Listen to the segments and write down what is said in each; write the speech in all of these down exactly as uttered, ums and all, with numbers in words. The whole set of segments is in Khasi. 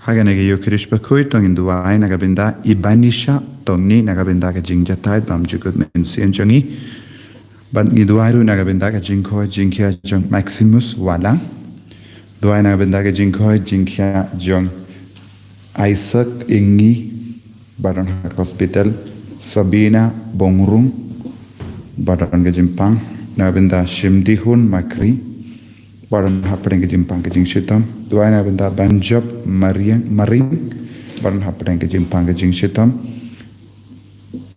Ha kane ka Eucharist bakhuid to ngin duwai na ka bynta i Banisha Tongni na ka bynta ka jingjatai bymjukut mynsiem jong i. Bad ngi duwai ruh na ka bynta ka jingkoit jingkhiah jong Maximus Wala. Duwai na ka bynta ka jingkoit jingkhiah jong Isaac Ingi, ba don ha hospital, Sabina Bongrung, ba don ka jingpang, na ka bynta Shimdihun Makri, ba don hapdeng ka jingpang ka jingshitom. Duwai na ka bynta Banjop Mariang, Maring, ba don hapdeng ka jingpang ka jingshitom.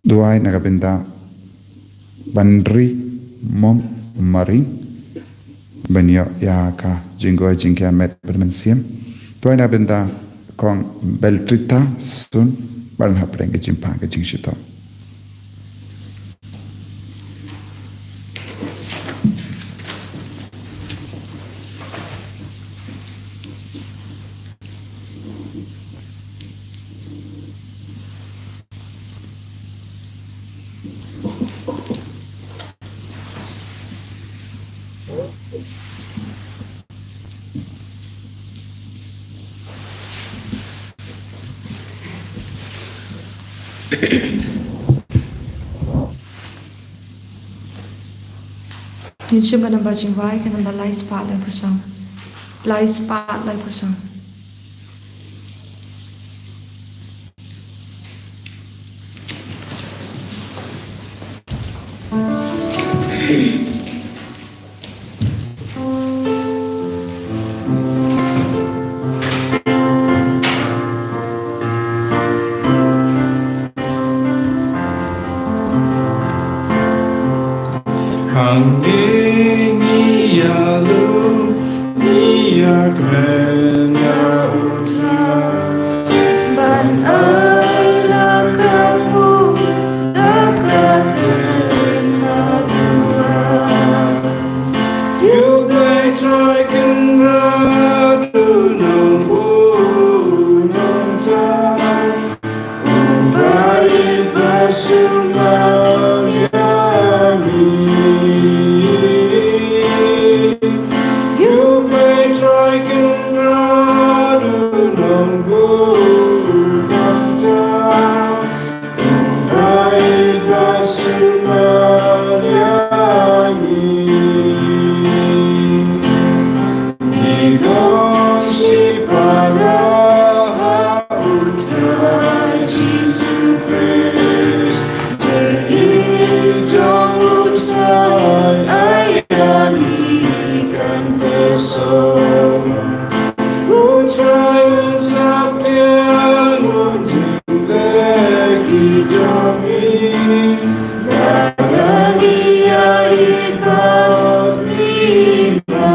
Duwai na ka bynta Banri Mom Maring, ban ïoh ïa ka jingkoit jingkhiah met bad mynsiem. Duwai na ka bynta Kong Beltrita Sun, ba don hapdeng ka jingpang ka jingshitom. Ngin shim ka namba jingduwai, ka namba lai spah laiphew san. Lai spah laiphew san. Hangne ngi ïalum, ngi ïakren ïa U Trai. Ban ai la ka bun, la ka bun ha duwai. U Blei Trai Kynrad u nongbun nongthaw, u ba ïeit ba sumar ïa ngi. U Blei Trai Kynrad u nongbun nongthaw, u ba ïeit ba sumar ïa ngi. Ngi don shipara ha U Trai Jisu Khrist, te i jong U Trai ai ïa ngi kan thaw sawdong. U Trai un sa pdiang, un jingleh ki jong ngi, lada ngi ïaid bad mima.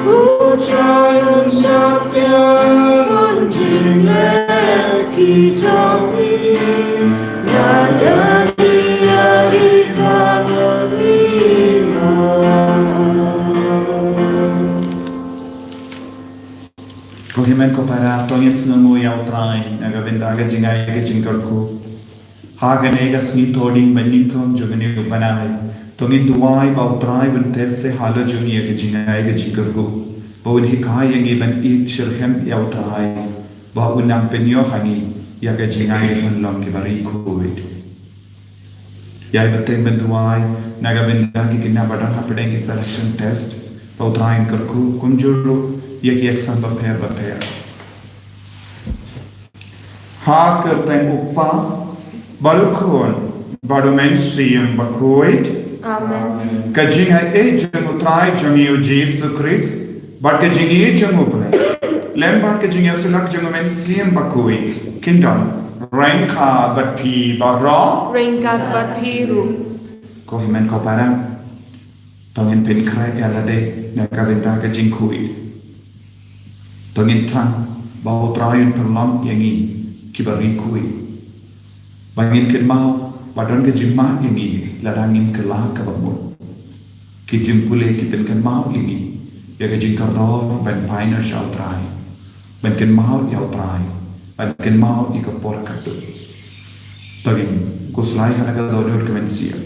U Trai un sa pdiang, un jingleh ki jong ngi, lada ngi ïaid bad mima. Ko hynmen ko para, to ngin sngewnguh ïa U Trai na ka bynta ka jingai ka jingkyrkhu. Ha kane ka sngi Thohdieng ba nyngkong jong une u bnai, to ngin duwai ba U Trai un teh seh halor jong ngi ïa ka jingai ka jingkyrkhu, ba un hikai ïa ngi ban ïeit shitrhem ïa U Trai, ba un nang pynïoh ha ngi ïa ka jingai ban long kiba ri khuid. Ïai bteng ban duwai na ka bynta ki khynnah ba don hapdeng ki selection test, ba U Trai un kyrkhu, kumjuh ruh ïa ki exam bapher bapher. Ha ka kyrteng U Kpa, bad U Khun, bad U Mynsiem Bakhuid. Amen. Ka jingaiei jong U Trai jong ngi U Jisu Khrist, bad ka jingïeit jong U Blei, lem bad ka jingïasyllok jong U Mynsiem Bakhuid, kin don ryngkat bad phi baroh. Ryngkat bad phi ruh. Ko hynmen ko para, to ngin pynkhreh ïa lade na ka bynta ka jingkhuid. To ngin thrang ba U Trai un pynlong ïa ngi kiba ri khuid. Ba ngin kynmaw ba don ka jingmad ïa ngi lada ngim kylla kaba mut. Ki jingpule ki pynkynmaw ïa ngi ïa ka jingkordor ban phai noh sha U Trai, ban kynmaw ïa U Trai, ban kynmaw ïa ka por katto. To ngin khuslai ha kane ka dohnud ka mynsiem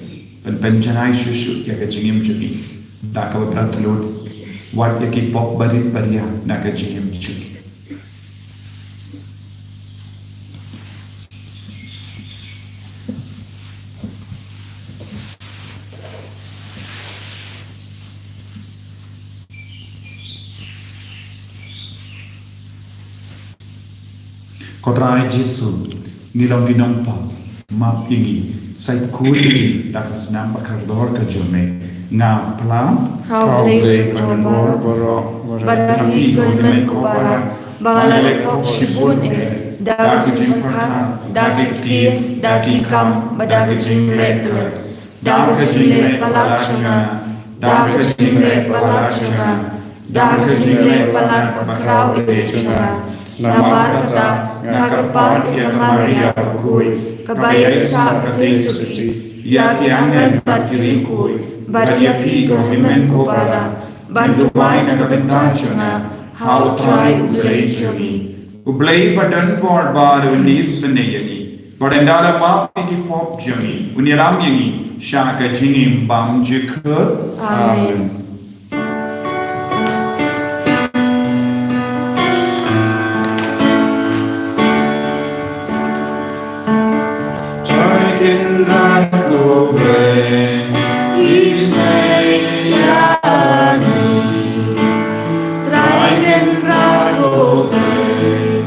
ban pynjanai shuh shuh ïa ka jingim jong ngi da kaba bret lut. wat ïa ki pop barit baria na ka jingim jong ngi. Ko Trai Jisu, ngi long ki nongpop, map ïa ngi, sa khuid ïa ngi da ka snam bakordor ka jong me. Nga phla, ha U Blei baroh, bad ha phi ko Hynmen ko para, ba nga la leh pop shibun eh, da ka jingpyrkhat, da ki ktien, da ki kam, bad da ka jingleh pyrshah. Da ka jingleh palat jong nga, da ka jingleh palat jong nga, da ka jingleh palat bakhraw eh jong nga. Namar kata nga kyrpad ïa ka Maria bakhuid, kaba ïaisah ka theisotti, ïa ki angel bad ki riewkhuid, bad ïa phi ko hynmen ko para, ban duwai na ka bynta jong nga ha U Trai U Blei jong ngi. U Blei ba don bor ba un isynei ïa ngi, bad ynda la map ïa ki pop jong ngi, un ïalam ïa ngi sha ka jingim bymjukut. Amen. Trai Kynrad ko Blei, isynei ïa ngi. Trai Kynrad ko Blei,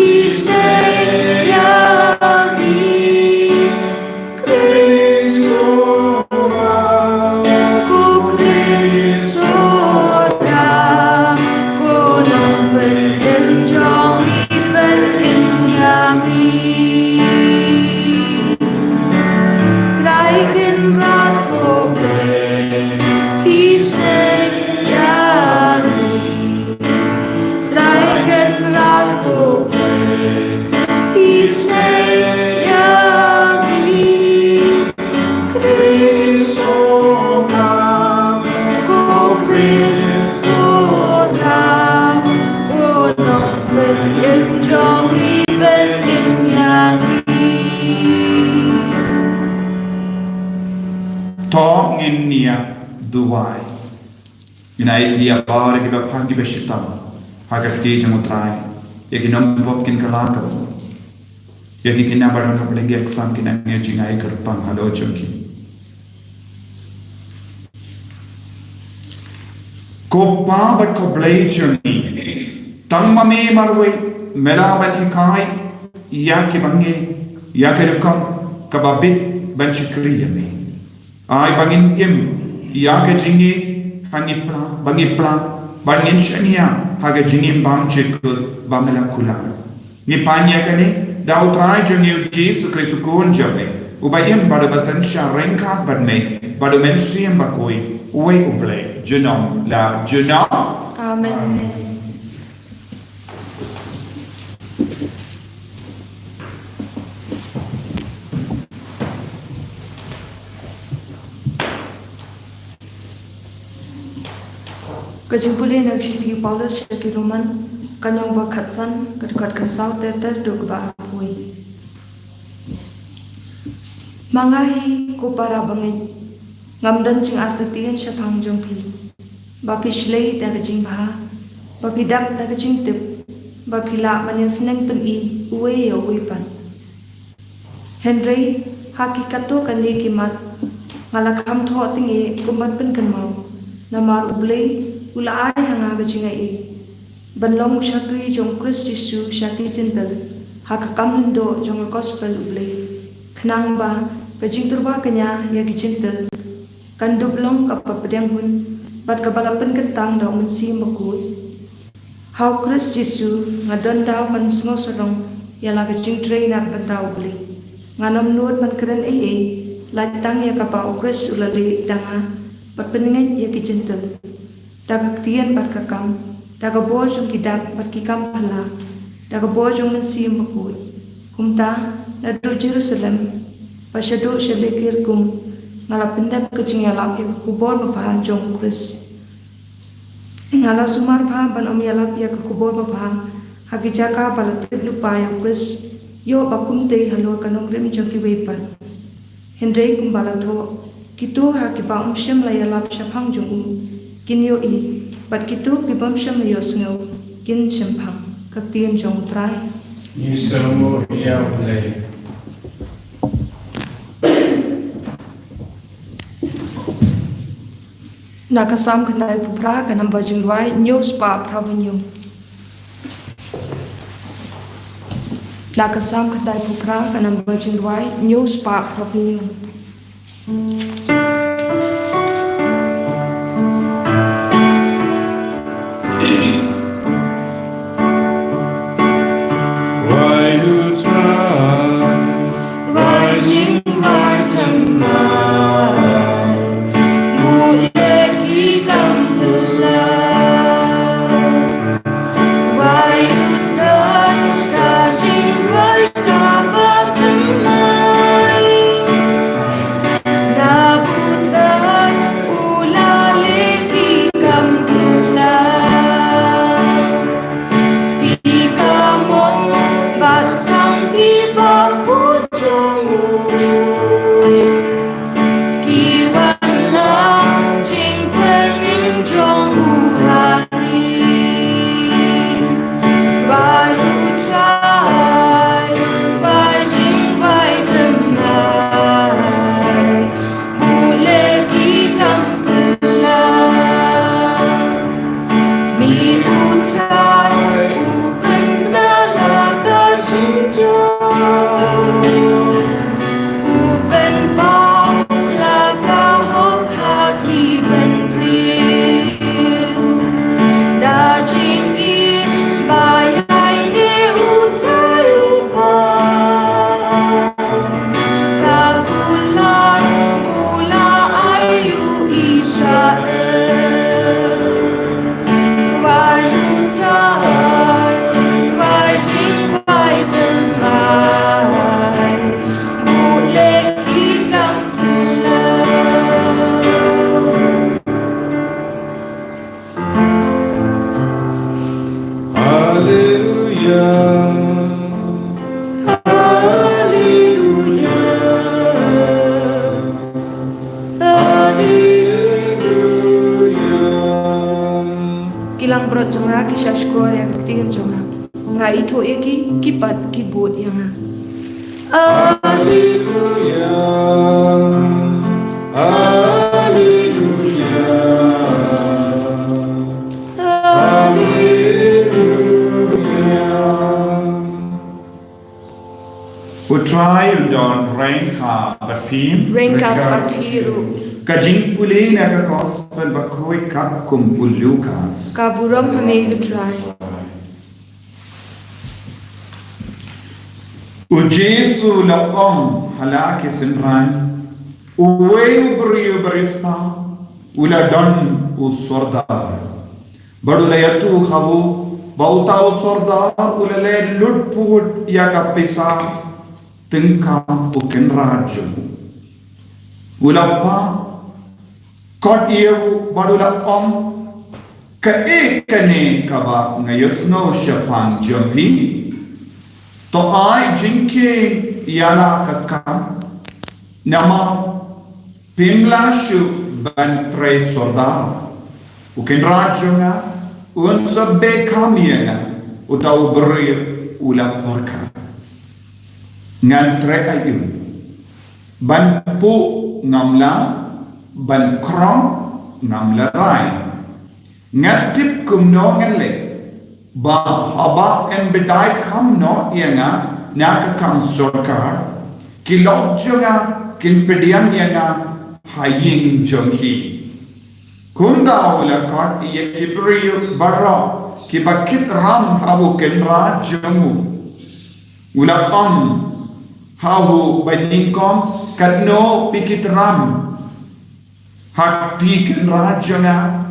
isynei ïa ngi. Khrist u Trai, ko Khrist u Trai, ko nongpynim jong ngi, pynim ïa ngi. Trai Kynrad ko Blei, isynei ïa ngi. Trai Kynrad ko Blei, isynei ïa ngi. Khrist u Trai, ko Khrist u Trai, ko nongpynim jong ngi, pynim ïa ngi. To ngin ïa duwai. Ngin ai ïa ki baroh kiba pang kiba shitom ha ka kti jong U Trai, ïa ki nongpop kin kylla ka bor, ïa ki khynnah ba don ha pdeng ki exam kin nang ïoh jingïakyrpang halor jong ki. Ko Pa bad ko Blei jong ngi, tang ma me marwei me lah ban hikai ïa ki bangeit ïa ka rukom kaba bit ban shakri ïa me. Ai ba ngin im ïa ka jingim, ba ngin pla, ba ngin pla, ba ngin shaniah ha ka jingim bymjukut ba me la kular. Ngi pan ïa kane da U Trai jong ngi U Jisu Khrist U Khun jong me, uba im bad uba synshar ryngkat bad me bad U Mynsiem Bakhuid, uwei U Blei junom la junom. Amen. Ka jingpule na ka shithi u Paulus sha ki Roman, ka lynnong ba khatsan, ka dkhot khatsaw ter ter haduh kaba arphew. Ma nga hi ko para bangeit, ngam don jingartatien shaphang jong phi, ba phi shlei da ka jingbha, ba phi dap da ka jingtip, ba phi lah ban ïasneng pyni uwei ïa uwei pat. Hynrei ha ki katto katne ki mat nga la kham thoh tynge kum ban pynkynmaw, namar U Blei u la ai ha nga ka jingaiei ban long u shakri jong U Khrist Jisu sha ki Jentil, ha ka kam lyngdoh jong ka gospel U Blei, khnang ba ka jingtyrwa kñia ïa ki Jentil kan dup long kaba pdiang hun bad kaba la pynkyntang da U Mynsiem Bakhuid. Ha U Khrist Jisu nga don daw ban sngewsarong ïa la ka jingtrei na ka bynta U Blei. Ngam nud ban kren ei ei, lait tang ïa kaba U Khrist u la leh da nga bad pynngeit ïa ki Jentil, da ka ktien bad ka kam, da ka bor jong ki dak bad ki kam phylla, da ka bor jong U Mynsiem Bakhuid. Kumta naduh Jerusalem bad shaduh sha Illyricum nga la pyndep ka jingïalap ïa ka khubor babha jong U Khrist. Nga la sumar bha ban ym ïalap ïa ka khubor babha ha ki jaka ba la tip lypa ïa U Khrist, ïoh ba kumtei halor ka nongrim jong kiwei pat. Hynrei kumba la thoh, kito ha kiba ym shym la ïalap shaphang jong u, Kin ïohi, bad kito ki bym shym la ïohsngew, kin shemphang. Ka ktien jong U Trai. Ngi sngewbha ïa U Blei. Na ka Salm khyndai phew phra, ka number jingrwai hynñiew spah phra phew hynñiew. Na ka Salm khyndai phew phra, ka number jingrwai hynñiew spah phra phew hynñiew. Wai u trai, wai jingwai thymmai, buh leh ki kam phylla. Wai u trai, ka jingwai kaba thymmai. Na u trai u la leh ki kam phylla. Kti kamon bad sangti bakhuid jong u. Ki wanlam jingpynim jong u ha ngi. Wai u trai, wai jingwai thymmai. Buh leh ki kam phylla. Khmih u trai, u pynbna la ka jingdum. U pynpaw la ka hok ha ki bynriew. Da jingim ba ïaineh u trai u ba. Ka kular u la ai ïa u Israel. Wai u trai, wai jingwai thymmai. Buh leh ki kam phylla. Haleluia. Haleluia. Haleluia. Ki langbrot jong nga ki shah shkor ïa ka ktien jong nga. Nga ithuh ïa ki, ki pat ki bud ïa nga. Haleluia. Haleluia. Haleluia. U Trai un don ryngkat bad phi. Ryngkat bad phi ruh. Ka jingpule na ka Gospel bakhuid katkum u Lukas. Ka burom ha me ko Trai. U Jisu u la ong ha la ki synran, uwei u briew bariewspah u la don u sordar. Bad u la ïathuh ha u ba uta u sordar u la leh lut pud ïa ka pisa tyngka u kynrad jong u. U la pah kot ïa u bad u la ong, kaei kane kaba nga ïohsngew shaphang jong phi? To ai jingkheiñ ïa la ka kam, namar phim lah shuh ban trei sordar. U kynrad jong nga un sa beh kham ïa nga. Uta u briew u la pyrkhat, ngan trei aïu? Ban puh ngam lah, ban krong ngam lah rai. Nga tip kumno ngan leh ba haba yn bteng kham noh ïa nga na ka kam sorkar, ki lok jong nga kin pdiang ïa nga ha ïing jong ki. Kumta u la khot ïa ki briew baroh kiba kit ram ha u kynrad jong u. U la ong ha u banyngkong, katno phi kit ram ha kti kynrad jong nga?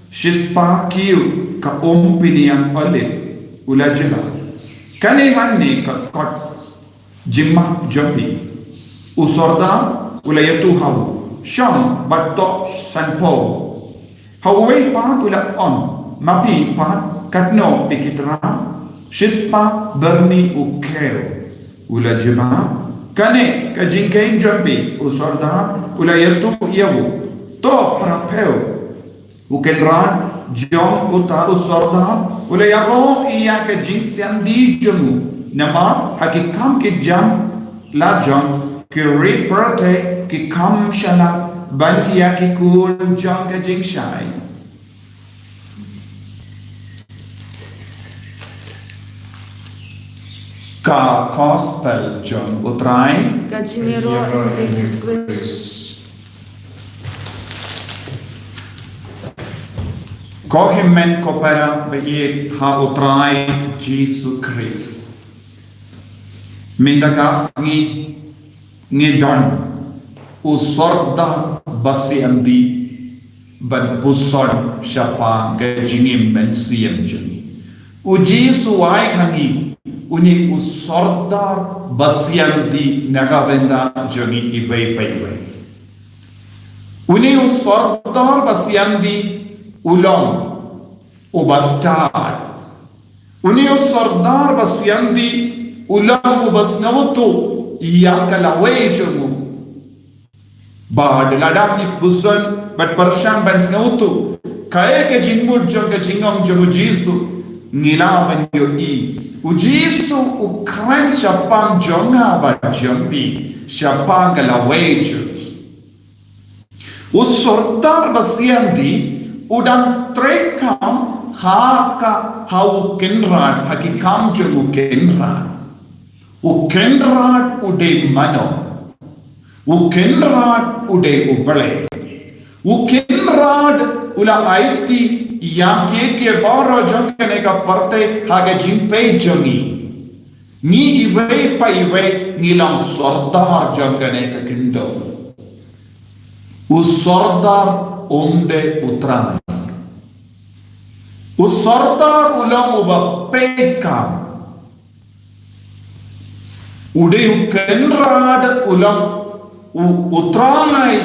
Shispah kiew ka um pynïang olib. U la jubab, kane hangne ka kot jingmap jong phi. U sordar u la ïathuh ha u, shong bad thoh sanphew. Ha uwei pat u la ong, ma phi pat katno phi kit ram? Shispah byrni u kiew. U la jubab, kane ka jingkheiñ jong phi. U sordar u la ïathuh ïa u, thoh phraphew. U kynrad jong uta u sordar u la ïaroh ïa ka jingsianti jong u, namar ha ki kam ki jam la jong ki ri pyrthei ki kam shalak ban ïa ki khun jong ka jingshai. Ka Gospel jong U Trai. Ka jingïaroh ïa U Khrist. Ko hynmen ko para ba ïeit ha U Trai Jisu Khrist. Mynta ka sngi ngi don u sordar basianti ban puson shaphang ka jingim mynsiem jong ngi. U Jisu u ai ha ngi une u sordar basianti na ka bynta jong ngi iwei pa iwei. Une u sordar basianti u long u bastad. Une u sordar basianti u long u ba sngewthuh ïa ka lawei jong u. Bad lada ngi puson bad pyrshang ban sngewthuh kaei ka jingmut jong ka jingong jong U Jisu, ngi lah ban ïohi U Jisu u kren shaphang jong nga bad jong phi, shaphang ka lawei jong ngi. U sordar basianti u dang treikam ha ka, ha u kynrad, ha ki kam jong u kynrad. U kynrad u dei mano? U kynrad u dei U Blei. U kynrad u la aiti ïa kiei kiei baroh jong kane ka pyrthei ha ka jingpeit jong ngi. Ngi iwei pa iwei ngi long sordar jong kane ka khyndew. U sordar um dei U Trai. U sordar u long u ba peit kam. U dei u kynrad u long u, U Trai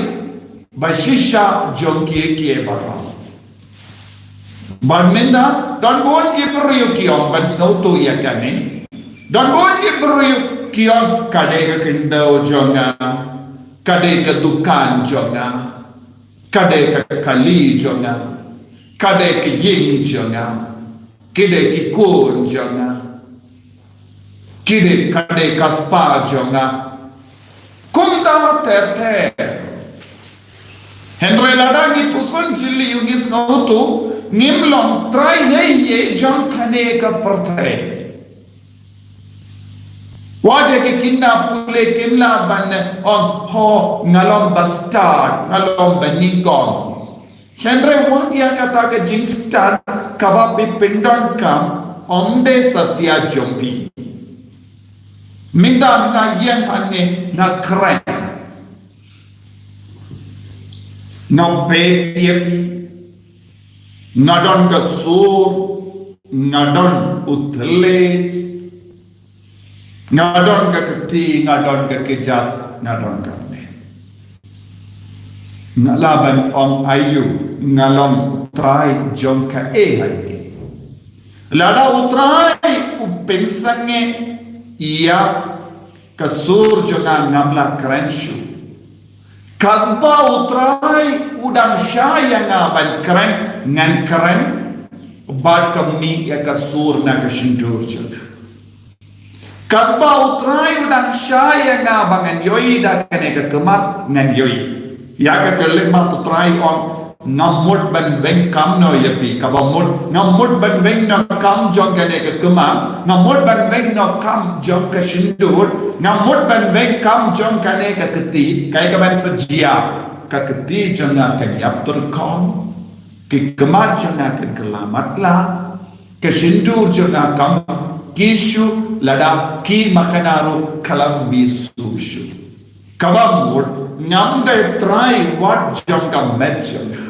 ba shisha jong kiei kiei baroh. Bad mynta don bun ki briew ki ong ban sngewthuh ïa kane. Don bun ki briew ki ong ka dei ka khyndew jong nga, ka dei ka dukan jong nga, ka dei ka kali jong nga, ka dei ka ïing jong nga, ki dei ki khun jong nga, ki dei, ka dei ka spah jong nga. Kumta ter ter. Hynrei lada ngi puson jylliew ngi sngewthuh ngim long trai ei ei jong kane ka pyrthei. Wat ïa ki khynnah pule kim lah ban ong ho nga long bastad, nga long ba nyngkong. Hynrei wat ïa kata ka jingstad kaba phi pyndonkam ym dei satia jong phi. Mynta nga ïeng hangne nga kren. Nga peit ïa phi. Nga don ka sur, nga don u thylliej. Nga don ka kti, nga don ka kjat, nga don ka met. Nga lah ban ong aïu, nga long trai jong kaei kaei. Lada U Trai u pynsangeh ïa ka sur jong nga ngam lah kren shuh. Katba U Trai u dang shah ïa nga ban kren ngan kren. Bad ka mih ïa ka sur na ka shyntur jong nga. Katba U Trai u dang shah ïa nga ba ngan ïohi da kane ka khmat ngan ïohi. Ïa ka khyllipmat U Trai u ong ngam mut ban weng kamno ïa phi, kaba mut ngam mut ban weng noh kam jong kane ka khmat, ngam mut ban weng noh kam jong ka shyntur, ngam mut ban weng kam jong kane ka kti, kaei kaban sa jia? Ka kti jong nga kan ïap tyrkhong, ki khmat jong nga kan kylla matlah, ka shyntur jong nga kam kiew shuh, lada kiew ma kane ruh ka la mih shuh shuh. Kaba mut ngam dei trai wat jong ka met jong nga.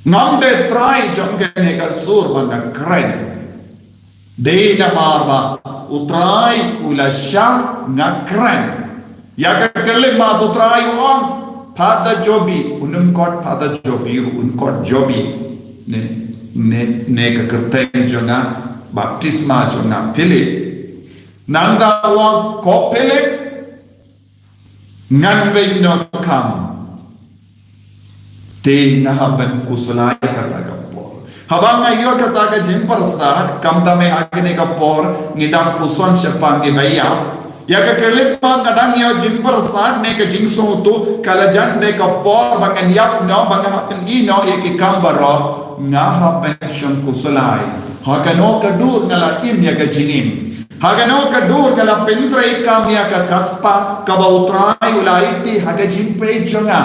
Ngam dei trai jong kane ka sur ba nga kren. Dei namar ba U Trai u la shah nga kren. Ïa ka khyllipmat U Trai u ong, Phadar Jobi, un ym khot Phadar Jobi, un khot Jobi. Ne, ne, ne ka kyrteng jong nga, baptisma jong nga Philip. Nangta u ong, ko Philip, ngan weng noh kam. Te nga hap ban khuslai kata ka por. Haba nga ïoh kata ka jingpyrsad, khamtam eh ha kane ka por, ngi dang puson shaphang ngi ba ïap. Ïa ka khyllipmat nga dang ïoh jingpyrsad ne ka jingsngewthuh, ka la jan dei ka por ba ngan ïap noh, ba nga hap ban ïeh noh ïa ki kam baroh, nga hap ban shong khuslai. Ha kano ka dur nga la im ïa ka jingim. Ha kano ka dur nga la pyntreikam ïa ka spah, kaba U Trai u la aiti ha ka jingpeit jong nga.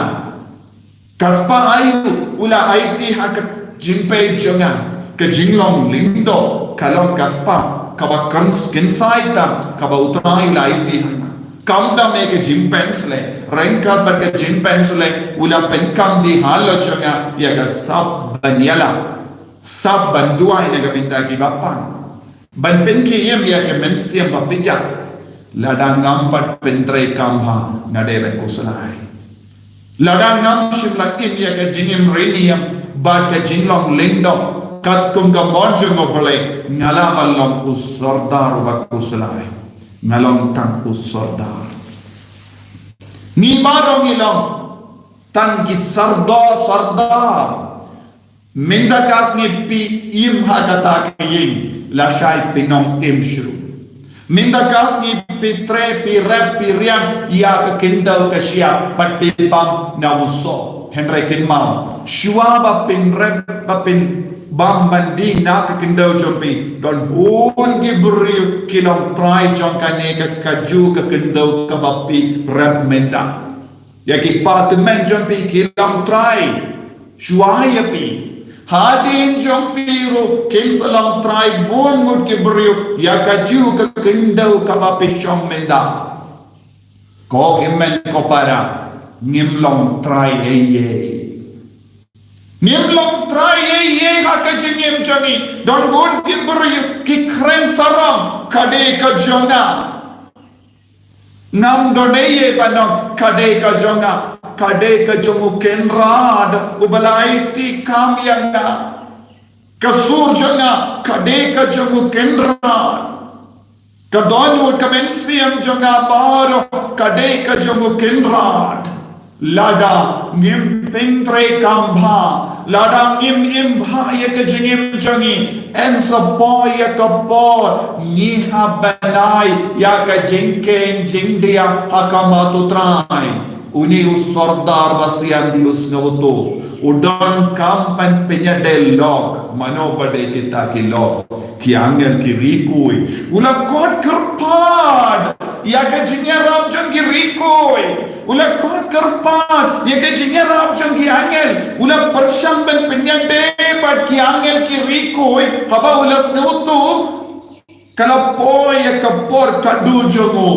Ka spah aïu u la aiti ha ka jingpeit jong nga, ka jinglong lyngdoh, ka long ka spah, kaba kan skin saitan, kaba U Trai u la aiti ha nga. Khamtam eh ka jingpynshlei, ryngkat bad ka jingpynshlei, u la pynkam dei halor jong nga, ïa ka sap ban ïalap. Sap ban duwai na ka bynta ki bapang. Ban pynkhie im ïa ka mynsiem ba pynjah. Lada ngam pat pyntreikam bha nga dei ban khuslai. Lada ngam shym la im ïa ka jingim riewniam bad ka jinglong lyngdoh katkum ka mon jong U Blei nga lah ban long u sordar uba khuslai. Nga long tang u sordar. Ngi baroh ngi long tang ki sordar sordar. Mynta ka sngi phi im ha kata ka ïing, lashai phin ym im shuh. Mynta ka sngi phi trei, phi rep, phi riang ïa ka khyndew ka shyiap bad phi bam na u soh. Hynrei kynmaw, shuwa ba phin rep, ba phin bam ban die na ka khyndew jong phi, don bun ki briew ki long trai jong kane ka kajuh ka khyndew kaba phi rep mynta. Ïa ki kpa tymmen jong phi ki long trai shuwa ïa phi. Hadien jong phi ruh kin sa long trai bun ngut ki briew ïa kajuh ka khyndew kaba phi shong mynta. Ko hynmen ko para, ngim long trai ei ei. Ngim long trai ei ei ha ka jingim jong ngi. Don bun ki briew ki kren sarong, ka dei ka jong nga. Ngam don ei ei ban ong ka dei ka jong nga, ka dei ka jong U Kynrad uba la aiti kam ïa nga. Ka sur jong nga ka dei ka jong U Kynrad. Ka dohnud ka mynsiem jong nga baroh ka dei ka jong U Kynrad. Lada ngim pyntreikam bha, lada ngim im bha ïa ka jingim jong ngi, yn sa poi ïa ka por ngi hap ban ai ïa ka jingkheiñ jingdiah ha khmat U Trai. Une u sordar ba sian dei u sngewthuh, u donkam ban pynïadei lok, mano ba dei kita ki lok. Ki angel ki rikui. U la khot kyrpad ïa ka jingïarap jong ki rikui. U la khot kyrpad ïa ka jingïarap jong ki angel. U la pyrshang ban pynïadei bad ki angel ki rikui. Haba u la sngewthuh, ka la poi ïa ka por kaba dei jong u.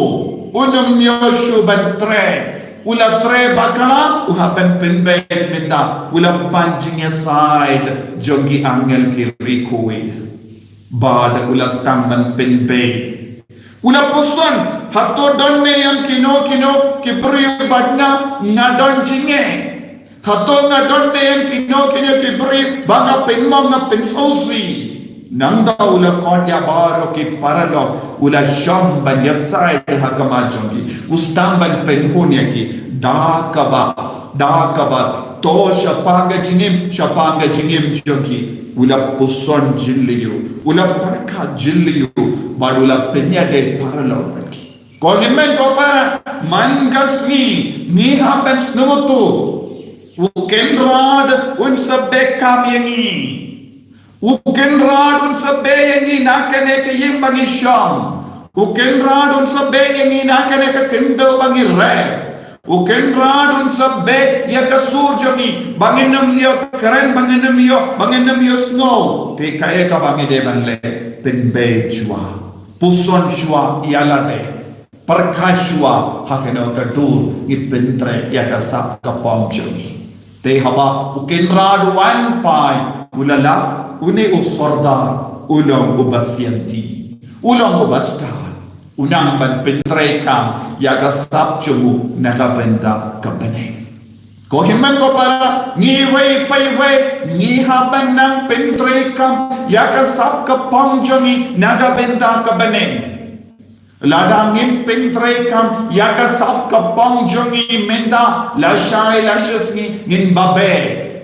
Un ym ïoh shuh ban trei. U la trei bakla, u hap ban pynbeit mynta. U la pan jingïasaid jong ki angel ki rikui. Bad u la sdang ban pynbeit. U la puson, hato don ne em kino kino ki briew bad nga, nga don jingeh. Hato nga don ne em kino kino ki briew ba nga pynmong, nga pynsngewsih. Nangta u la khot ïa baroh ki paralok, u la shong ban ïasaid ha khmat jong ki. U sdang ban pynhun ïa ki da kaba, da kaba to shaphang ka jingim, shaphang ka jingim jong ki. U la puson jylliew, u la pyrkhat jylliew, bad u la pynïadei paralok bad ki. Ko hynmen ko para, man ka sngi ngi hap ban sngewthuh, U Kynrad un sa beh kam ïa ngi. U Kynrad un sa beh ïa ngi na kane ka ïing ba ngi shong. U Kynrad un sa beh ïa ngi na kane ka khyndew ba ngi rep. U Kynrad un sa beh ïa ka sur jong ngi, ba ngin ym ïoh kren, ba ngin ym ïoh, ba ngin ym ïoh sngew. Te kaei kaba ngi dei ban leh? Pynbeit shuwa, puson shuwa ïa lade. Pyrkhat shuwa ha kano ka dur ngi pyntrei ïa ka sap ka pom jong ngi. Te haba U Kynrad u wan phai, u la lap, une u sordar u long uba sianti, u long uba stad, u nang ban pyntreikam ïa ka sap jong u na ka bynta ka bneng. Ko hynmen ko para, ngi iwei pa iwei ngi hap ban nang pyntreikam ïa ka sap ka pom jong ngi na ka bynta ka bneng. Lada ngim pyntreikam ïa ka sap ka pom jong ngi mynta, lashai lashisngi ngin ba beh.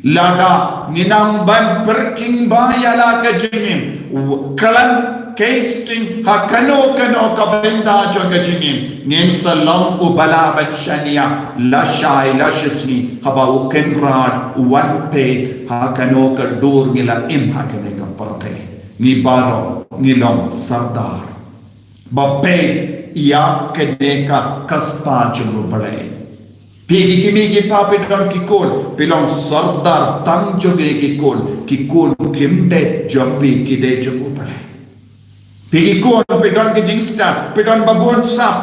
Lada ngi nang ban pyrkhing ba ïa la ka jingim, khlem keiñ sting ha kano kano ka bynta jong ka jingim, ngin sa long u ba lah ban shaniah lashai lashisngi haba u Kynrad u wan peit ha kano ka dur ngi la im ha kane ka pyrthei. Ngi baroh ngi long sordar ba peit ïa kane ka kaspa jong u Blei. Phi ki kmie ki kpa phi don ki khun, phi long sordar tang jong ki khun, ki khun kim dei jong phi, ki dei jong u Blei. Phi ki khun phi don ki jingstad, phi don ba bun sap,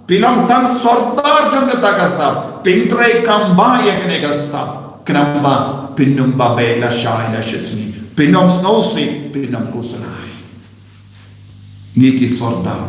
phi long tang sordar jong kata ka sap, phin treikam bha ïa kane ka sap, khnang ba phin ym babe lashai lashisngi, phin ym sngewsih, phin ym khuslai. Ngi ki sordar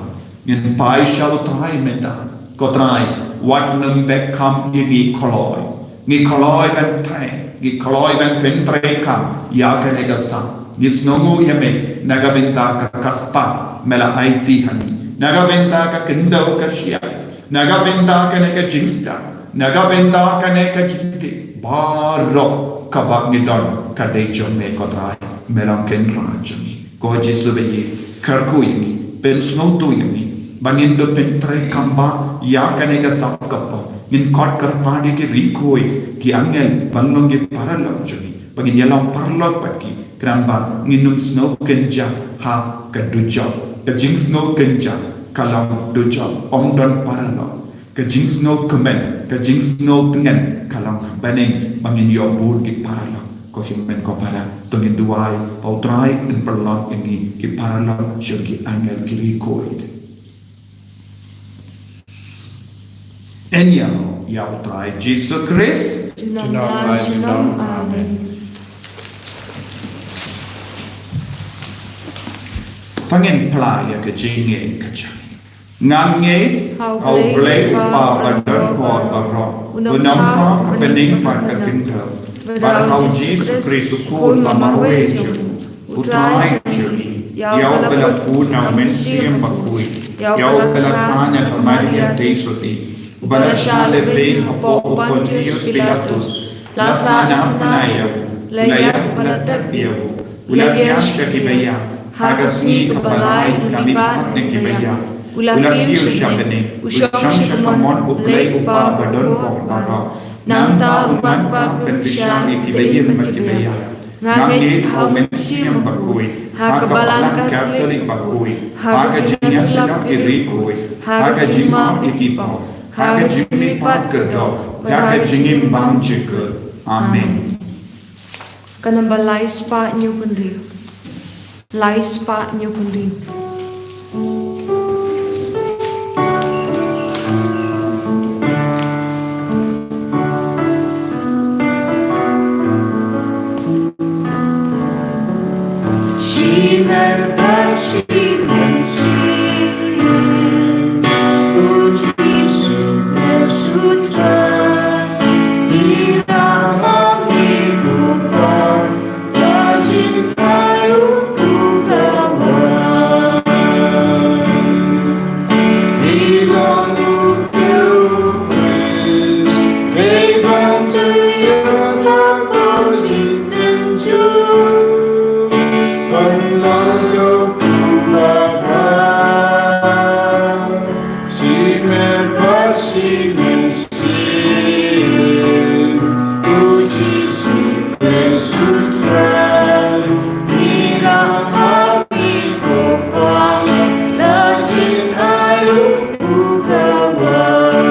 ngin phai sha u Trai mynta. Ko Trai, wat nym beh kham ïa ngi kloi. Ngi kloi ban trei, ngi kloi ban pyntreikam ïa kane ka sap. Ngi sngewnguh ïa me na ka bynta ka kaspa me la aiti ha ngi, na ka bynta ka khyndew ka shyiap, na ka bynta kane ka jingstad, na ka bynta kane ka jingtip. Baroh kaba ngi don ka dei jong me ko Trai, me long Kynrad jong ngi. Ko Jisu baïeit, kyrkhu ïa ngi, pynsngewthuh ïa ngi ba ngin dup pyntreikam bha ïa kane ka sap ka pop. Ngin khot kyrpad ïa ki riewkhuid, ki angel ban long ki paralok jong ngi, ba ngin ïa long paralok bad ki, khnang ba ngin ym sngew kynja ha ka dujok. Ka jingsngew kynja ka long dujok, ym don paralok. Ka jingsngew kmen, ka jingsngew tngen ka long bneng ba ngin ïoh bun ki paralok. Ko hynmen ko para, to ngin duwai ba u Trai un pynlong ïa ngi ki paralok jong ki angel ki riewkhuid. Yn ïaroh ïa u Trai Jisu Khrist. Junom la junom. Amen. To ngin phla ïa ka jingngeit ka jong ngi. Nga ngeit ha u Blei u Kpa badonbor baroh, u nongthaw ka bneng bad ka khyndew, bad ha u Jisu Khrist u Khun ba marwei jong u, u Trai jong ngi, ïa uba la bun na u Mynsiem Bakhuid, ïa uba la kha na ka Maria Theisotti, uba la shah lehbeiñ hapoh u Pontius Pilatus, la sahnarphna ïa u, la ïap bad la tep ïa u, u la khiah sha kiba ïap, ha ka sngi kaba lai u la mihpat na kiba ïap, u la kiew sha bneng, u shong sha ka mon u Blei u Kpa badonbor baroh. Nangta un wan pat ban pynshai ïa kiba im bad kiba ïap. Nga ngeit ha u Mynsiem Bakhuid, ha ka Balang Katholik bakhuid, ha ka jingïasyllok ki riewkhuid, ha ka jingmap ïa ki pop, ha ka jingmihpat kyrdoh, ha ka jingim bymjukut. Amen. Ka namba lai spah hynñiew phew hynriew. Lai spah hynñiew phew hynriew. Shimet bad shi mynsiem, u Jisu Khrist u Trai, ngi rah ha me ko Kpa, la jin ai u Kpa ka wan. Ngi long u Kpa u Khrist, dei ban trei ïa ka por jingtynjuh. Ban long u Kpa ba bha. Shimet bad shi mynsiem, u Jisu Khrist u Trai, ngi rah ha me ko Kpa, la jin ai u Kpa ka wan.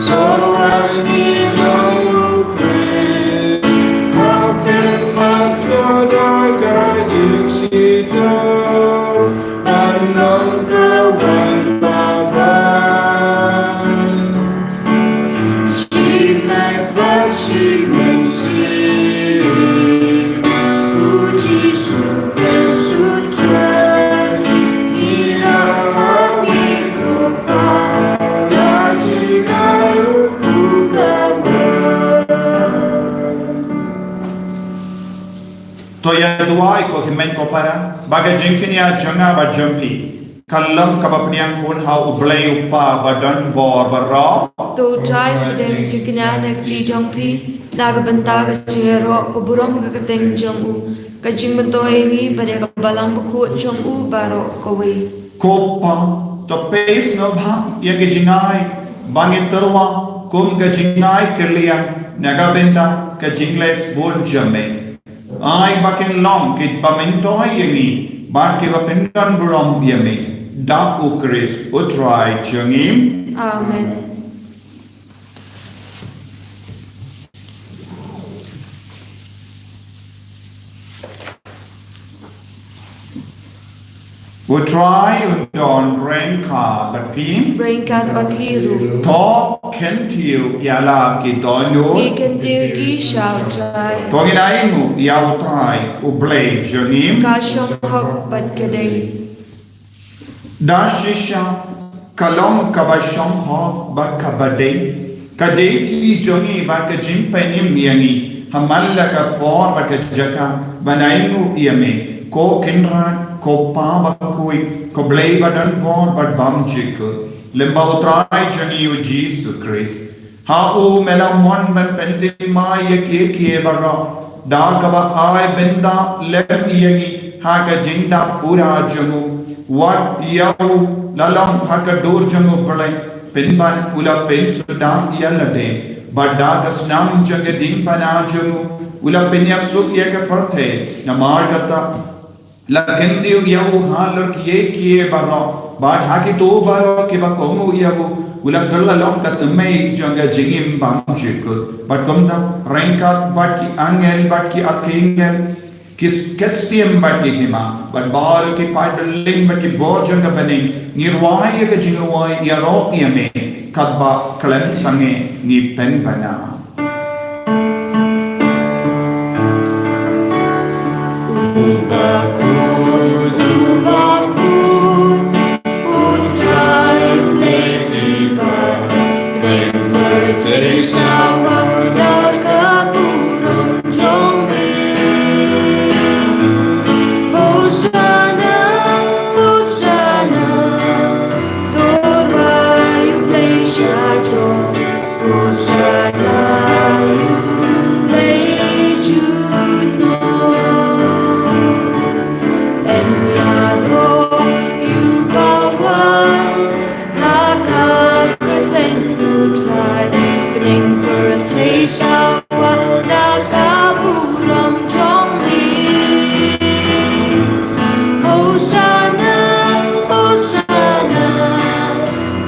Sa wan ngi long u Khrist, ha khyndiat ka daw ka jingshit, ban long ka wan ba bha. Shimet bad shi mynsiem, u Jisu Khrist u Trai, ngi rah ha me ko Kpa, la jin ai u Kpa ka wan. To ïa duwai ko hynmen ko para, ba ka jingkynïaid jong nga bad jong phi ka long kaba pdiang khun ha U Blei U Kpa badonbor baroh. To U Trai, pdiang jingkñia na ka kti jong phi, na ka bynta ka jingïaroh ka burom ka kyrteng jong u, ka jingmyntoi ïa ngi bad ïa ka balang bakhuid jong u baroh kawei. Ko Pa, to plie sngewbha ïa ka jingai ba ngi tyrwa kum ka jingai kylliang na ka bynta ka jingleh bun jong me. Ai ba kin long kiba myntoi ïa ngi bad kiba pyndonburom ïa me, da U Khrist U Trai jong ngi. Amen. U Trai un don ryngkat bad phi. Ryngkat bad phi ruh. To kyntiew ïa la ki dohnud. Ngi kyntiew ki sha U Trai. To ngin ainguh ïa U Trai U Blei jong ngi. Ka shong hok bad ka dei. Da shisha ka long kaba shong hok bad kaba dei, ka dei kti jong ngi bad ka jingpynim ïa ngi ha man la ka por bad ka jaka ban ainguh ïa me, ko Kynrad, ko Pa bakhuid, ko Blei badonbor bad bymjukut, lyngba U Trai jong ngi U Jisu Khrist. Ha u me la mon ban pynthymmai ïa kiei kiei baroh, da kaba ai bynta lem ïa ngi ha ka jingdap pura jong u. Wat ïa u la long ha ka dur jong U Blei, pynban u la pynsuda ïa lade, bad da ka snam jong ka diengphna jong u, u la pynïasuk ïa ka pyrthei. Namar kata, la kyntiew ïa u halor kiei kiei baroh, bad ha kito baroh kiba kohnguh ïa u, u la kylla long ka tymmen jong ka jingim bymjukut. Bad kumta, ryngkat bad ki angel bad ki archangel, ki ktien bad ki hima, bad baroh ki paidbah bymman bad ki bor jong ka bneng, ngi rwai ïa ka jingrwai ïaroh ïa me, katba khlem sangeh ngi pynbna. Hosanna, Hosanna, to U Blei sha jrong. Hosanna, U Blei jong ngi. Ïaroh ïa u ba wan ha ka kyrteng U Trai, bneng pyrthei sawa na ka burom jong me. Hosanna, Hosanna,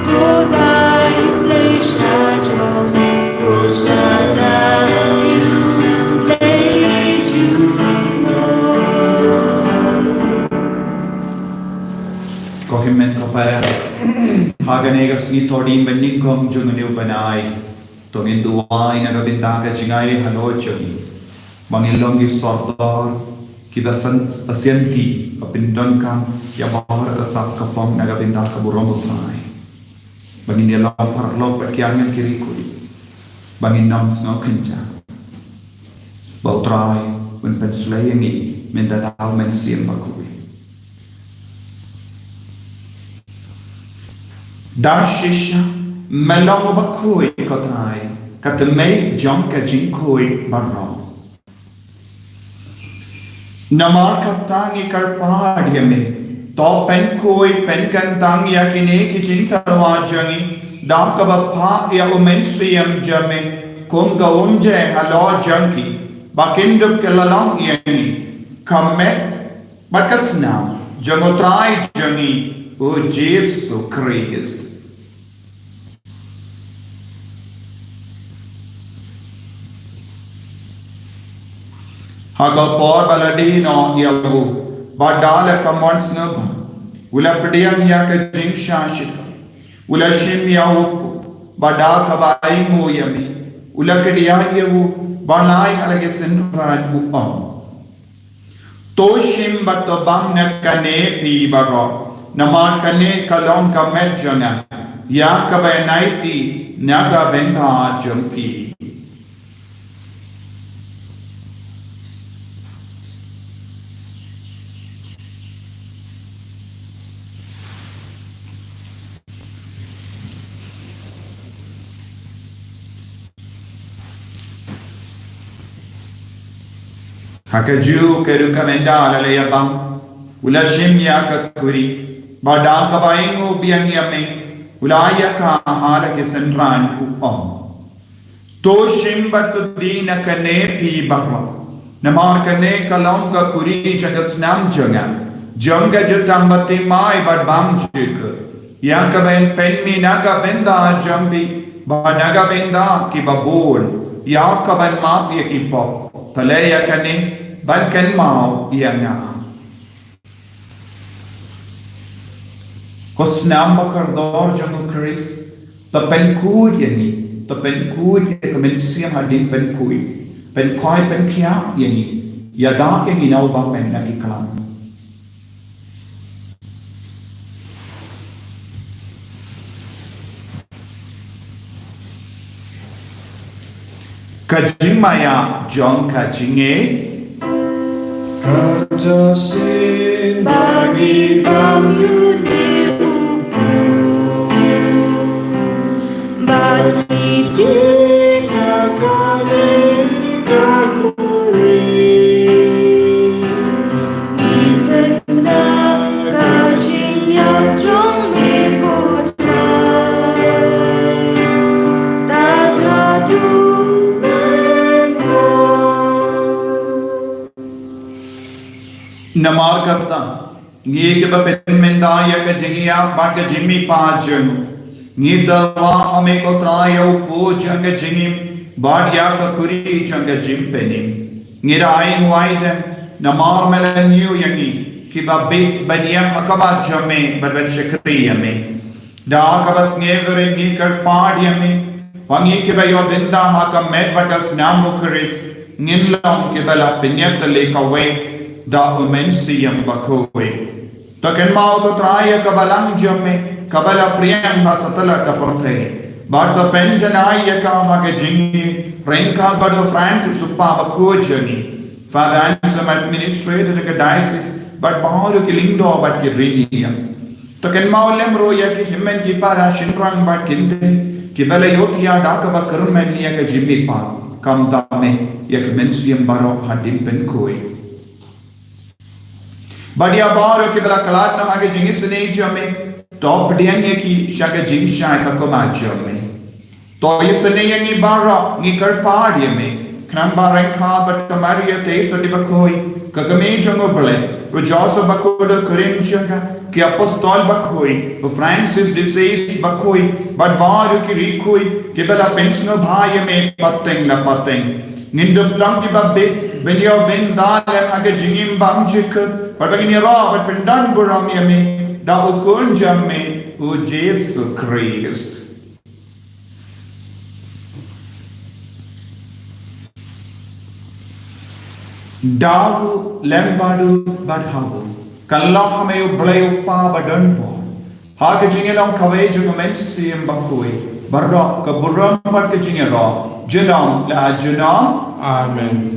to U Blei sha jrong. Hosanna, U Blei jong ngi. Ko hynmen ko para, ha kane ka sngi Thohdieng ba nyngkong jong une u bnai, to ngin duwai na ka bynta ka jingai halor jong ngi, ba ngin long ki sordor kiba san, ba sianti, ba pyndonkam ïa baroh ka sap ka pom na ka bynta ka burom U Trai. Ba ngin ïa long paralok bad ki angel ki riewkhuid, ba ngin ym sngew kynjah, ba U Trai un pynslei ïa ngi mynta da U Mynsiem Bakhuid. Da shisha me long uba khuid, ko Trai, ka tymmen jong ka jingkhuid baroh. Namar kata ngi kyrpad ïa me, to pynkhuid pynkyntang ïa kine ki jingtyrwa jong ngi da kaba phah ïa U Mynsiem jong me kum ka umjai halor jong ki, ba kin dup kylla long ïa ngi ka met bad ka snam jong U Trai jong ngi U Jisu Khrist. Ha ka por ba la die noh ïa u, bad da la ka mon sngewbha, u la pdiang ïa ka jingshah shitom, u la shim ïa u, bad da kaba ainguh ïa me, u la kdiah ïa u, bad la ai ha la ki synran, u ong: To shim bad to bam na kane phi baroh, namar kane ka long ka met jong nga, ïa kaba ngi aiti na ka bynta jong phi. Ha kajuh ka rukom ynda la leit bam, u la shim ïa ka khuri, bad da kaba ainguh biang ïa me, u la ai ïa ka ha la ki synran, u ong: To shim bad to die na kane phi baroh. Namar kane ka long ka khuri jong ka snam jong nga, jong ka jutang bathymmai bad bymjukut, ïa kaban pynmih na ka bynta jong phi bad na ka bynta ki babun, ïa kaban map ïa ki pop. To leh ïa kane ban kynmaw ïa nga. Ko snam ba kordor jong u Khrist, to pynkhuid ïa ngi, to pynkhuid ïa ka mynsiem hadien pynkhuid, pynkhuid pynkhiah ïa ngi, ïada ïa ngi na u bymman na ki klam. Ka jingmaïa jong ka jingngeit. Kata sien ba ngi bam ïa u Blei, ba ngi die na kane ka khuri. Ngi pynda ka jingïap jong me ko Trai, tad haduh mynta. Namar kata, ngi kiba pynmynta ïa ka jingïap bad ka jingmihpat jong u, ngi tyrwa ha me ko Trai ïa u pud jong ka jingim bad ïa ka khuri jong ka jingpynim. Ngi da ainguh aidem namar me la ñiew ïa ngi kiba bit ban ïeng ha khmat jong me bad ban shakri ïa me. Da kaba sngewrit ngi kyrpad ïa me, ba ngi kiba ïoh bynta ha ka met bad ka snam u Khrist, ngin long kiba la pynïatylli kawei da u Mynsiem Bakhuid. To kynmaw ko Trai ïa ka balang jong me kaba la pdiang ha satlak ka pyrthei, bad to pynjanai ïa ka ha ka jingïeit ryngkat bad u Francis u Kpa Bakhuid jong ngi, Father Anselm, administrator ka diocese, bad baroh ki lyngdoh bad ki riewniam. To kynmaw lem ruh ïa ki hynmen ki para shynrang bad kynthei kiba la ïohthiah da kaba kyrmen ïa ka jingmihpat, khamtam ïa ka mynsiem baroh hadien pynkhuid. Bad ïa baroh kiba la khlad noh ha ka jingisynei jong me, to pdiang ïa ki sha ka jingshai ka khmat jong me. To isynei ïa ngi baroh, ngi kyrpad ïa me, khnang ba ryngkat bad ka Maria Theisotti Bakhuid, ka kmie jong u Blei, u Joseph Bakhuid u kurim jong ka, ki apostol bakhuid, u Francis de Sales bakhuid, bad baroh ki riewkhuid kiba la pynsngewbha ïa me pateng la pateng, ngin dup long kiba bit ban ïoh bynta lem ha ka jingim bymjukut, bad ba ngin ïaroh bad pyndonburom ïa me da u Khun jong me, u Jisu Khrist. Da u lem bad u bad ha u, kyllon ha me u Blei u Kpa badonbor, ha ka jingïalong kawei jong u Mynsiem Bakhuid, baroh ka burom bad ka jingïaroh, junom la junom. Amen.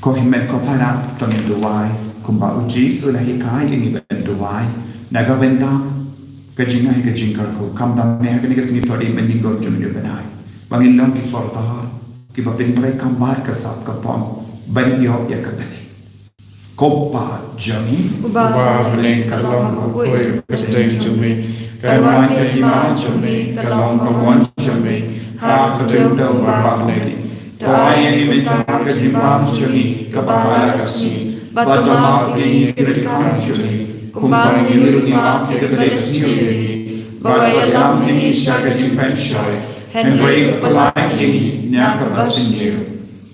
Ko hynmen ko para, to ngin duwai kumba u Jisu u la hikai ïa ngi ban duwai. Na ka bynta ka jingai ka jingkyrkhu, khamtam me ha kane ka sngi, to dei mynnyngkong jong une u bnai, ba ngin long ki sordar kiba pyntreikam bad ka sap ka pom ban ïoh ïa ka bnai. Ko Kpa jong ngi uba ha bneng, ka long ka kyrteng jong me, kan wan ka hima jong me, ka long ka mon jong me ha ka khyndew ba ha bneng. To ai ïa ngi mynta ka jingbam jong ngi kaba ha la ka sngi, bad to map ïa ngi ki ryngkang jong ngi, kumba ngi ruh ngi map ïa kito kiba sniew ïa ngi, bad to ïalam ïa ngi sha ka jingpynshoi, hynrei to pyllait ïa ngi na kaba sniew.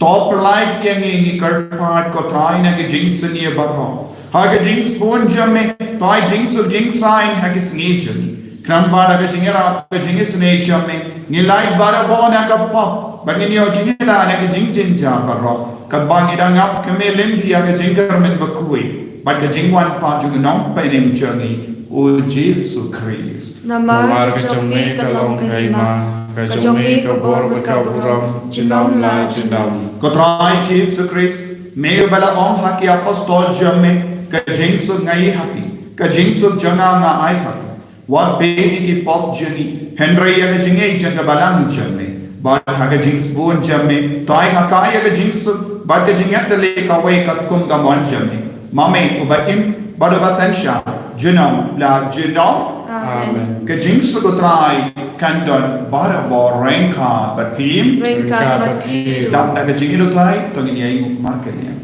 To pyllait ïa ngi, ngi kyrpad ko Trai, na ka jingsniew baroh. Ha ka jingsbun jong me, to ai jingsuk jingsaiñ ha ka sngi jong ngi, khnang ba da ka jingïarap ka jingisynei jong me, ngin lait barabor na ka pop, bad ngin ïoh jingïada na ka jingjynjar baroh, katba ngi dang ap kmie lynti ïa ka jingkyrmen bakhuid bad ka jingwan pat jong u Nongpynim jong ngi, u Jisu Khrist. Namar ka jong me ka long ka hima, ka jong me ka bor bad ka burom, junom la junom. Ko Trai Jisu Khrist, me uba la ong ha ki apostol jong me, ka jingsuk nga ai ha phi, ka jingsuk jong nga nga ai ha phi. Wat beh ïa ki pop jong ngi, hynrei ïa ka jingngeit jong ka balang jong me. Bad ha ka jingsbun jong me, to ai ha ka ïa ka jingsuk bad ka jingïatylli kawei katkum ka mon jong me. Ma me uba im bad uba synshar, junom la junom. Amen. Ka jingsuk U Trai kan don barabor ryngkat bad phi. Ryngkat bad phi. Dap da ka jingïeit U Trai, to ngin ïa ïeng markylliang.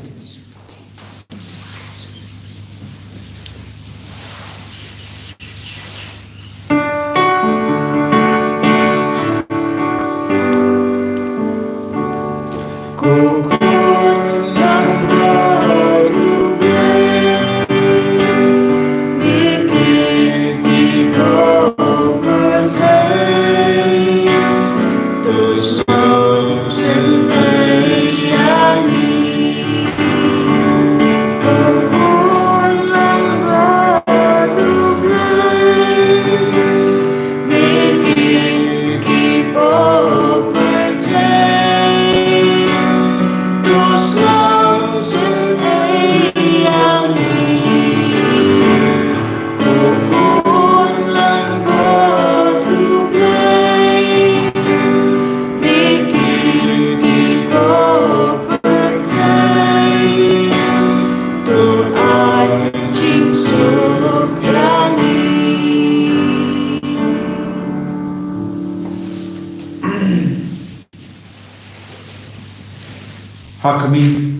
Ha khmih,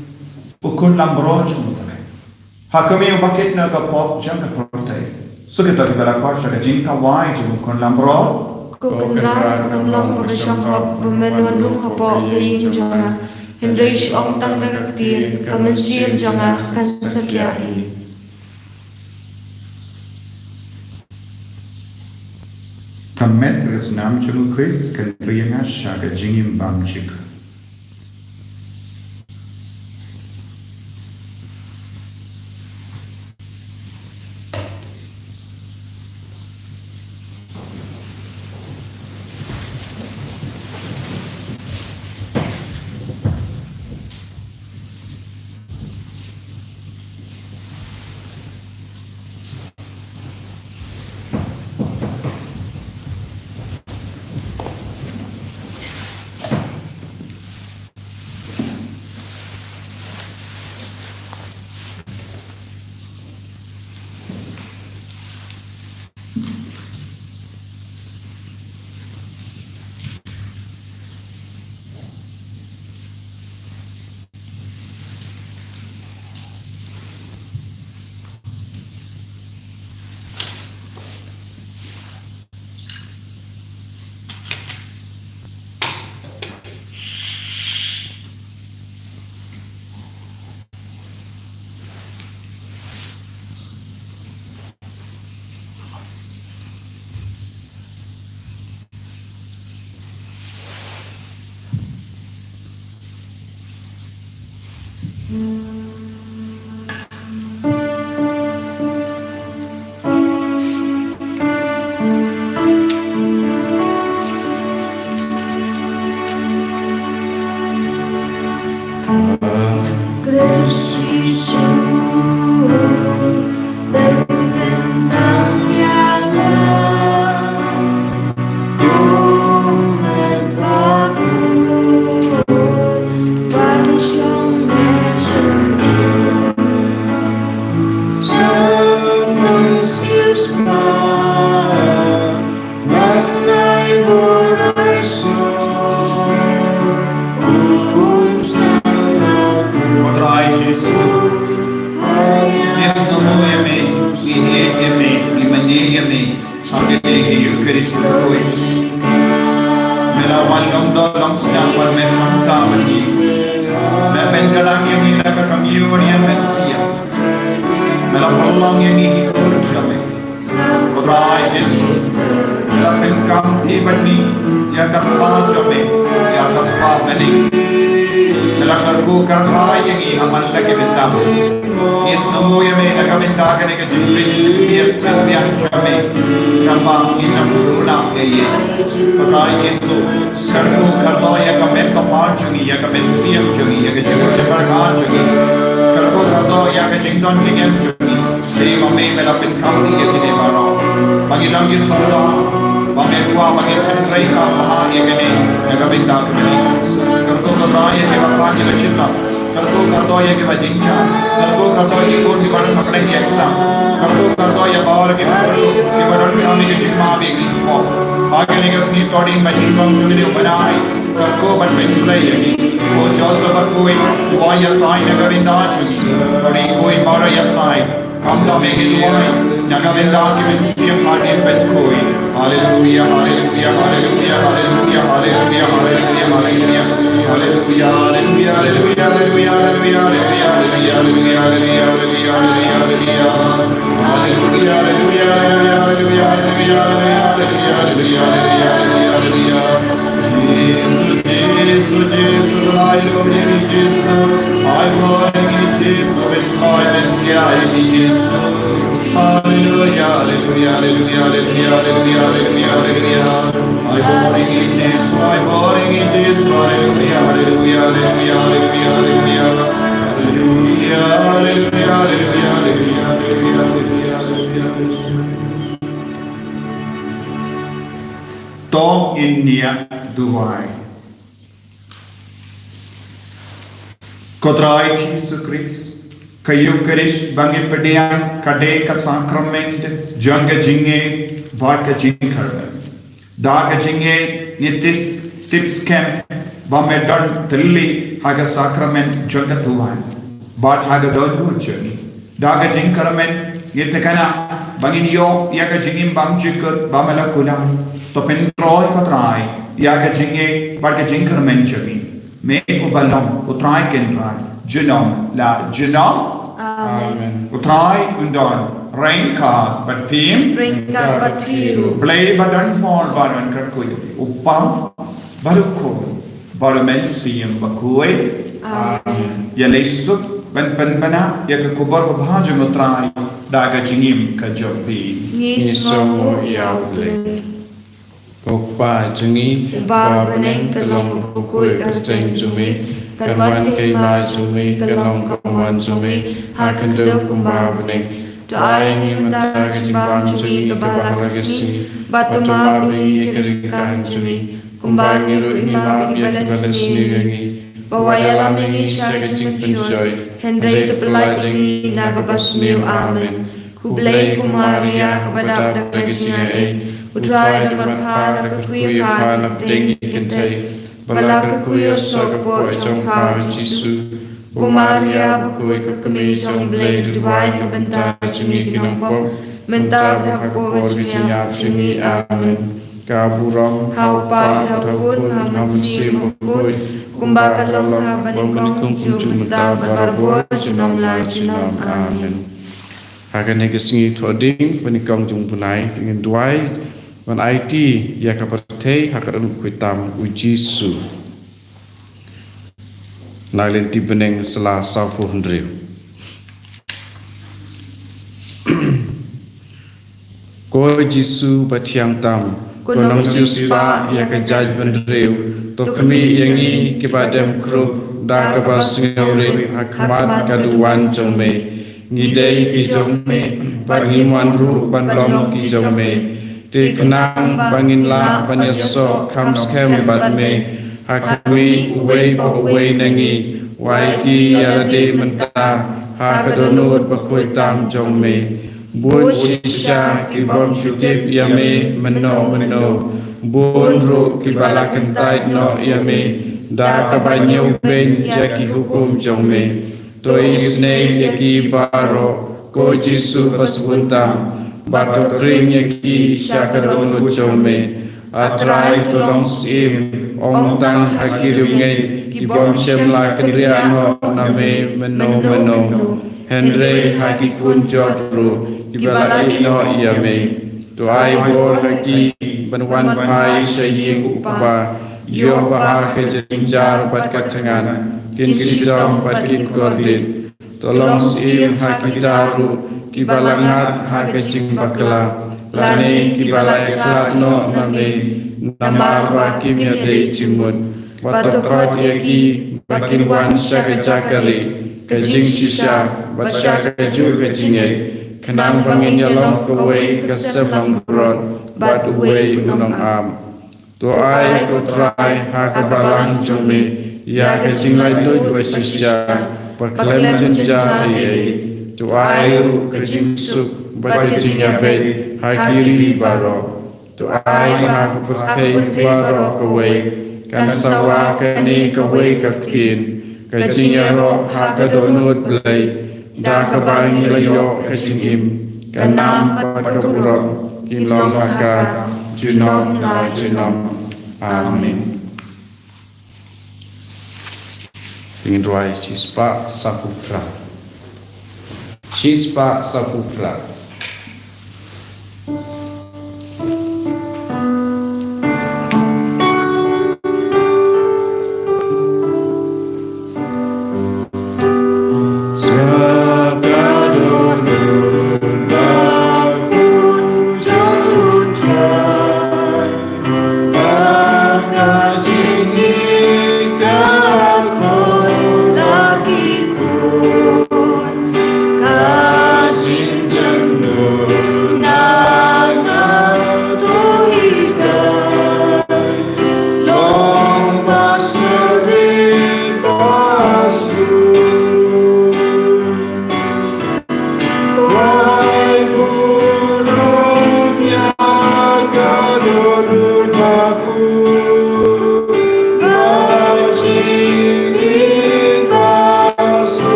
U Khun Langbrot jong U Trai. Ha khmih, uba kit na ka pop jong ka pyrthei. Sngewthuh ba la kwah sha ka jingkawei jong U Khun Langbrot. Ko Kynrad, ngam long ba shong hok ba men wan rung hapoh ka ïing jong nga. Hynrei shu ong tang da ka ktien, ka mynsiem jong nga kan sa ïaid. Ka met bad ka snam jong U Khrist kan pynïeng sha ka jingim bymjukut. Ko Trai Jisu, ngi sngewnguh ïa me, ngi ïeit ïa me, ngi mane ïa me. Sha kane ka Eucharist khuid, me la wan long doh long sniang bad me sngewsih bad ngi. Me pynkylla ïa ngi da ka Komunion Mynsiem. Me la pynlong ïa ngi ki khun jong me. Ko Trai Jisu, me la pynkhamti bad ngi ïa ka spah jong me, ïa ka spah bneng. Me la kyrkhu kyrkhu ïa ngi ha man la ki bynta. Ngi sngewnguh ïa me na ka bynta kane ka jingpynbiang jong me. Namar ngi nang kyrkhu ïa me. Ko Trai Jisu, kyrkhu kyrdoh ïa ka met ka par jong ngi, ïa ka mynsiem jong ngi, ïa ka jingmut jingpyrkhat jong ngi. Kyrkhu kyrdoh ïa ka jingdon jingem jong ngi. Te ma me me la pynkhamti ïa kine baroh. Ba ngi long ki sawdong Ba me kwah ba ngin pyntrei kham bha ïa kane na ka bynta ka bneng. Kyrkhu ko Trai ïa kiba kwah ïa ka shitom. Kyrkhu kyrdoh ïa kiba jynjar. Kyrkhu kyrdoh ïa ki khun kiba don ha kane ka exam. Kyrkhu kyrdoh ïa baroh ki briew kiba donkam ïa ka jingmap ïa ki pop. Ha kane ka sngi to dei ba nyngkong jong kane u bnai. Kyrkhu ban pynshlei ïa ki. Ko Joseph bakhuid, duwai ïa Sai na ka bynta jong ngi. Ko dei khuid baroh ïa Sai. Khamtam ïa ki duwai na ka bynta ki mynsiem hadien ban khuid. Haleluya, haleluya, haleluya. Haleluya, haleluya, haleluya, haleluya, haleluya, haleluya, haleluya, haleluya, haleluya, haleluya, haleluya. Jisu, Jisu, Jisu, lai lum ïa ngi Jisu, ai bor ïa ngi Jisu, pynkhoi pynkhiah ïa ngi Jisu. Haleluya, haleluya, haleluya, haleluya, haleluya, haleluya. Ai bor ïa ngi Jisu, ai bor ïa ngi Jisu, haleluya, haleluya, haleluya, haleluya, haleluya. Haleluya, haleluya, haleluya, haleluya, haleluya, haleluya. To ngin ïa duwai. Ko Trai Jisu Khrist, ka Eucharist ba ngi pdiang ka dei ka sakrament jong ka jingngeit bad ka jingkyrmen. Da ka jingngeit ngi tip, tip skhem ba me don thylli ha ka sakrament jong ka duwai bad ha ka dohnud jong ngi. Da ka jingkyrmen ngi thikna ba ngin ïoh ïa ka jingim bymjukut ba me la kular. To pynroi ko Trai ïa ka jingngeit bad ka jingkyrmen jong ngi. Me uba long u Trai Kynrad junom la junom. Amen. U Trai un don ryngkat bad phi. Ryngkat bad phi ruh. Blei ba don por ba don kyrkhu, u Kpa bad u Khun bad u Mynsiem Bakhuid. Amen. Ïa leit suk ban pynbna ïa ka khubor babha jong u Trai da ka jingim ka jong phi. Ngi sngewnguh ïa u Blei. Ko Kpa jong ngi uba ha bneng, ka long bakhuid ka kyrteng jong me, kan wan ka hima jong me, kan long ka mon jong me ha ka khyndew kumba ha bneng. To ai ngi mynta ka jingbam jong ngi kaba ha la ka sngi, bad to map ïa ngi ïa ka ryngkang jong ngi, kumba ngi ruh ngi map ïa kiba la sniew ïa ngi. Wat ïalam ïa ngi sha ka jingpynshoi, hynrei to pyllait ïa ngi na kaba sniew. Amen. Khublei ko Maria kaba dap da ka jingaiei, u Trai u don bad pha, la kyrkhu ïa pha na pdeng ki kynthei, bad la kyrkhu ïa u soh ka kpoh jong pha u Jisu. Ko Maria bakhuid, ka kmie jong u Blei, to duwai na ka bynta jong ngi ki nongpop, mynta bad ha ka por ka jingïap jong ngi. Amen. Ka burom ha u Kpa, ha u Khun, ha u Mynsiem Bakhuid, kumba ka long ha banyngkong, kumjuh, mynta bad barabor, junom la junom. Amen. Ha kane ka sngi Thohdieng, banyngkong jong u bnai, ngin duwai ban aiti ïa ka pyrthei ha ka dohnud khuid tam u Jisu. Na ka Lynti Bneng, sla sawphew hynriew. Ko Jisu ba thiang tam, ko nongsiewspah ïa ka jaitbynriew, to khmih ïa ngi kiba dem khrup da kaba sngewrit ha khmat ka duwan jong me. Ngi dei ki jong me bad ngim wan ruh ban long ki jong me, te khnang ba ngin lah ban ïasoh kham skhem bad me. Ha khmih uwei pa uwei na ngi, wat aiti ïa lade mynta ha ka dohnud bakhuid tam jong me. Bun shisha ki bym shu tip ïa me mynno mynno, bun ruh kiba la kyntait noh ïa me da kaba ñiewbeiñ ïa ki hukum jong me. To isynei ïa ki baroh, ko Jisu ba sbun tam, bad to khring ïa ki sha ka dohnud jong me. A Trai ko Long Syiem, ym tang ha ki riewngeit ki bym shym la kynriah noh na me mynno mynno, hynrei ha ki khun jot ruh kiba la ïehnoh ïa me. To ai bor ha ki ban wan phai sha ïing u Kpa, ïoh bha ka jynjar bad ka thngan, kin shitom bad kin kordit. To long syiem ha kita ruh kiba la ngat ha ka jingbakla, lane kiba la ïakhlad noh na me, namar ba kim ïadei jingmut. Bad to khot ïa ki ba kin wan sha ka jaka rieh ka jingshisha bad sha kajuh ka jingngeit, khnang ba ngin ïalong kawei ka sem langbrot bad uwei u nongap. To ai, ko Trai, ha ka balang jong me ïa ka jinglaitluid ba shisha ba khlem jynjar ei ei. To ai ruh ka jingsuk bad ka jingïabeit ha ki ri baroh. To ai ha ka pyrthei baroh kawei kan sawa kane kawei ka ktien, ka jingïaroh ha ka dohnud Blei, da kaba ngi la ïoh ka jingim, ka nam bad ka burom kin long ha ka junom la junom. Amen. Te ngin rwai shispah saphew phra. Shispah saphew phra.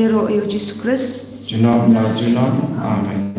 Ïaroh ïa u Jisu Khrist. Junom la junom. Amen.